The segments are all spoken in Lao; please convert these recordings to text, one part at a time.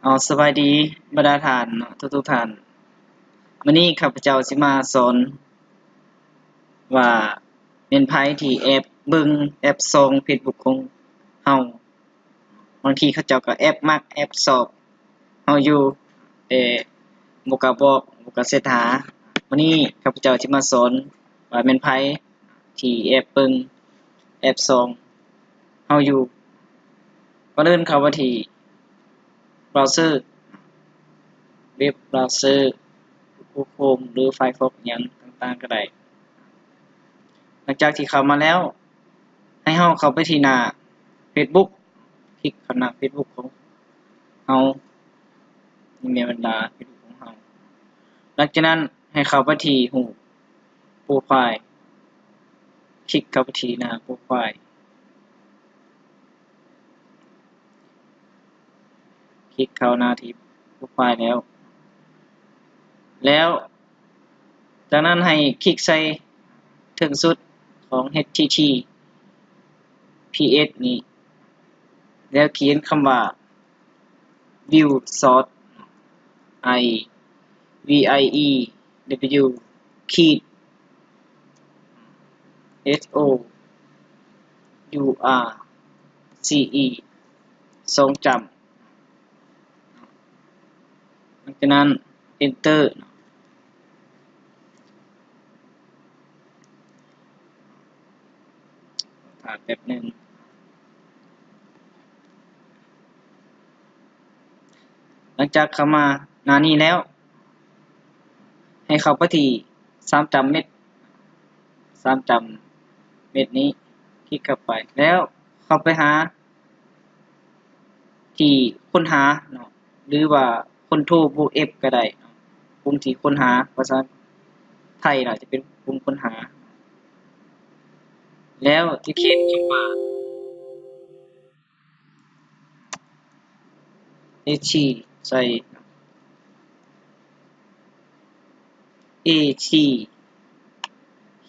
ເອົາ ສະບາຍດີບັນດາທ່ານເນາະ ທຸກໆທ່ານ. ມື້ນີ້ຂ້າພະເຈົ້າຊິມາສອນວ່າແມ່ນໃຜທີ່ແອບເບິ່ງ ແອບສ່ອງເຟສບຸກຂອງເຮົາ. ບາງທີເຂົາເຈົ້າກໍແອບມັກ ແອບຊອບເຮົາຢູ່ ແຕ່ບໍ່ກ້າບອກ ບໍ່ກ້າເສິດຫາ. ມື້ນີ້ຂ້າພະເຈົ້າຊິມາສອນວ່າແມ່ນໃຜ ທີ່ແອບເບິ່ງແອບສ່ອງເຮົາຢູ່. ກ່ອນອື່ນເຂົ້າມາທີ່ບຣາວເຊີ ເວັບບຣາວເຊີ ກູໂກລໂຄຣມ ຫຼື ໄຟຟອກ ຫຍັງຕ່າງໆກໍໄດ້. ຫຼັງຈາກທີ່ເຂົ້າມາແລ້ວ ໃຫ້ເຮົາເຂົ້າໄປທີ່ໜ້າເຟສບຸກ ຄລິກເຂົ້າໜ້າເຟສບຸກຂອງເຮົາ ນີ້ແມ່ນບັນດາເຟສບຸກຂອງເຮົາ. ຫຼັງຈາກນັ້ນໃຫ້ເຂົ້າໄປທີ່ຮູບໂປຣໄຟລ໌ ຄລິກເຂົ້າໄປທີ່ໜ້າໂປຣໄຟລ໌ ຄລິກເຂົ້າໜ້າທີ່ໂປຣໄຟລ໌ແລ້ວ ແລ້ວຈາກນັ້ນໃຫ້ຄລິກໃສ່ເທິງສຸດຂອງ ເອັດທີທີພີເອັສ ນີ້ ແລ້ວຂຽນຄຳວ່າ view source ໄອ ວີ ໄອ ອີ ດັບເບິນຢູ ຂີດ ເອັສ ໂອ ຢູ ອາ ຊີ ອີ ສອງຈ້ຳ. ຫຼັງຈາກນັ້ນ Enter ຖ້າແປັບໜຶ່ງ. ຫຼັງຈາກເຂົ້າມາໜ້ານີ້ແລ້ວ ໃຫ້ເຂົ້າໄປທີ່ສາມຈ້ຳເມັດ ສາມຈ້ຳເມັດນີ້ ຄລິກເຂົ້າໄປ ແລ້ວເຂົ້າໄປຫາທີ່ຄົ້ນຫາເນາະ ຫຼືວ່າ Ctrl ບວກ F ກໍໄດ້ເນາະ ປຸ່ມທີ່ຄົ້ນຫາ ພາສາໄທລະຈະເປັນປຸ່ມຄົ້ນຫາ ແລ້ວຈະຂຽນຄຳວ່າ ເອ ທີ ໃສ່ ເອ ທີ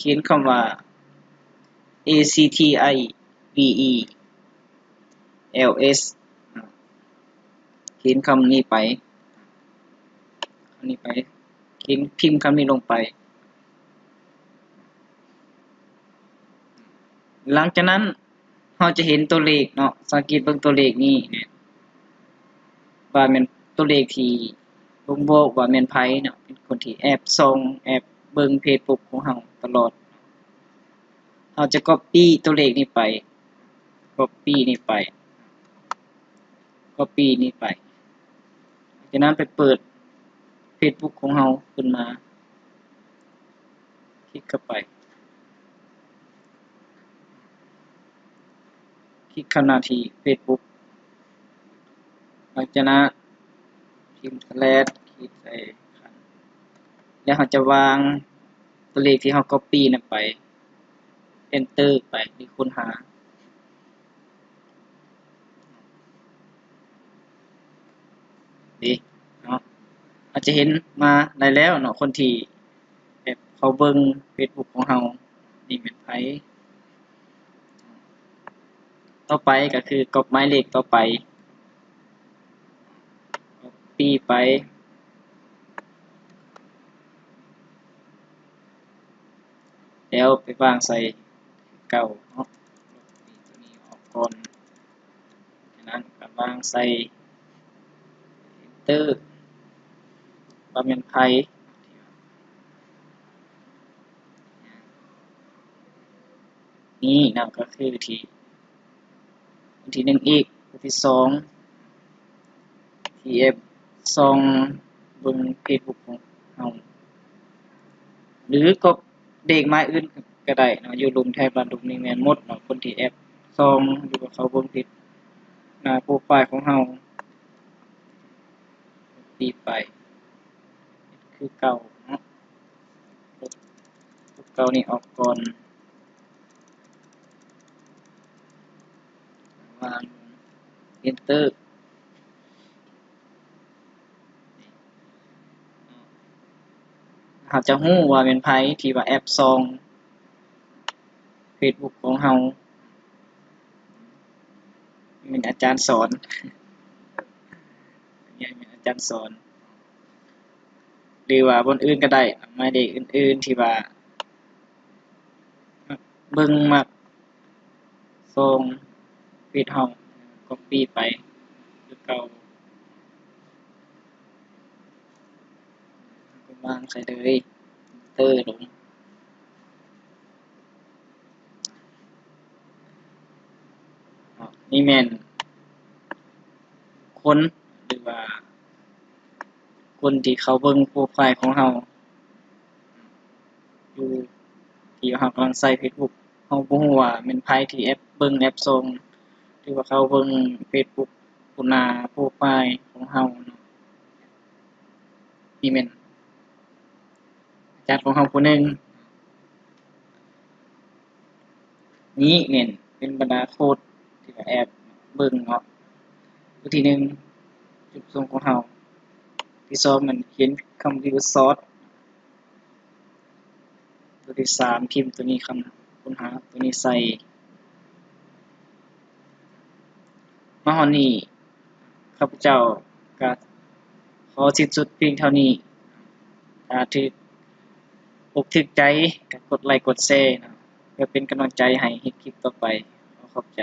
ຂຽນຄຳວ່າ ເອ ຊີ ທີ ໄອ ວີ ອີ ແອລ ເອສ ຂຽນຄຳນີ້ໄປ ຄຳນີ້ໄປ ຂຽນ ພິມຄຳນີ້ລົງໄປ. ຫຼັງຈາກນັ້ນ ເຮົາຈະເຫັນຕົວເລກເນາະ ສັງເກດເບິ່ງຕົວເລກນີ້ ວ່າແມ່ນຕົວເລກທີ່ບົ່ງບອກວ່າແມ່ນໃຜເນາະ ເປັນຄົນທີ່ແອບສ່ອງ ແອບເບິ່ງເຟສບຸກຂອງເຮົາຕະຫຼອດ. ເຮົາຈະກັອບປີ້ຕົວເລກນີ້ໄປ ກັອບປີ້ນີ້ໄປ ກັອບປີ້ນີ້ໄປ ຈາກນັ້ນໄປເປີດເຟສບຸກຂອງເຮົາຂຶ້ນມາ ຄລິກເຂົ້າໄປ ຄລິກເຂົ້າໜ້າທີ່ເຟສບຸກ ຫຼັງຈາກນັ້ນພິມສະແລັດ ຂີດໃສ່ຄັນ ແລ້ວເຮົາຈະວາງຕົວເລກທີ່ເຮົາກັອບປີ້ນັ້ນໄປ Enter ໄປ ຫຼື ຄົ້ນຫາ ເດ້ເນາະ ອາດຈະເຫັນມາໄດ້ແລ້ວເນາະ ຄົນທີ່ແອບເຂົ້າເບິ່ງເຟສບຸກຂອງເຮົານີ້ແມ່ນໃຜ. ຕໍ່ໄປກໍຄືກັອບໝາຍເລກຕໍ່ໄປ ກັອບປີ້ໄປ ແລ້ວໄປວາງໃສ່ຄືເກົ່າເນາະ ລົບຕົວນີ້ອອກກ່ອນ ຈາກນັ້ນກໍວາງໃສ່ Enter ວ່າແມ່ນໃຜ ນີ້ນະ ກໍຄືທີ່ ອັນທີໜຶ່ງອີກ ອັນທີສອງ ທີ່ແອບສ່ອງເບິ່ງເຟສບຸກຂອງເຮົາ ຫຼື ກໍເລກໝາຍອື່ນກໍໄດ້ເນາະ ຢູ່ລຸ່ມແຖບລັດລຸ່ມນີ້ແມ່ນໝົດເນາະ ຄົນທີ່ແອບສ່ອງ ຫຼືວ່າເຂົ້າເບິ່ງເຟສ ໜ້າໂປຣໄຟລ໌ຂອງເຮົາ ປີ້ໄປ ຄືເກົ່າເນາະ ລົບເກົ່ານີ້ອອກກ່ອນ ວາງ Enter ເຮົາຈະຮູ້ວ່າແມ່ນໃຜທີ່ວ່າແອບສ່ອງເຟສບຸກຂອງເຮົາ ແມ່ນອາຈານສອນ ແມ່ນອາຈານສອນ ຫຼືວ່າບ່ອນອື່ນກໍໄດ້ ໝາຍເລກອື່ນໆທີ່ວ່າມັກເບິ່ງ ມັກສ່ອງເຟສເຮົາ ກັອບປີ້ໄປຄືເກົ່າ ວາງໃສ່ເລີຍ ເຕີລົງ. ເນາະ ນີ້ແມ່ນຄົນ ຫຼືວ່າຄົນທີ່ເຂົ້າເບິ່ງໂປຣໄຟຂອງເຮົາ ຢູ່ທີ່ເຮົາກຳລັງໃຊ້ເຟສບຸກ ເຮົາບໍ່ຮູ້ວ່າແມ່ນໃຜທີ່ແອບເບິ່ງແອບສ່ອງ ຫຼືວ່າເຂົາເບິ່ງເຟສບຸກ ໂຕໜ້າໂປຣໄຟຂອງເຮົາເນາະ. ນີ້ແມ່ນອາຈານຂອງເຮົາຜູ້ໜຶ່ງ. ນີ້ແມ່ນເປັນບັນດາໂຄດທີ່ວ່າແອບເບິ່ງເນາະ. ຕົວທີໜຶ່ງ ຈຸດປະສົງຂອງເຮົາ. ທີສອງ ແມ່ນຂຽນຄຳຣີເວີດຊອດ. ຕົວທີສາມ ພິມຕົວນີ້ ຄຳຄົ້ນຫາຕົວນີ້ໃສ່. ມາຮອດນີ້ ຂ້າພະເຈົ້າກະຂໍສິ້ນສຸດພຽງເທົ່ານີ້. ຖ້າຖືກອົກຖືກໃຈ ກະກົດໄລກ໌ກົດແຊເນາະ ເພື່ອເປັນກຳລັງໃຈໃຫ້ເຮັດຄລິບຕໍ່ໄປ. ຂໍຂອບໃຈ.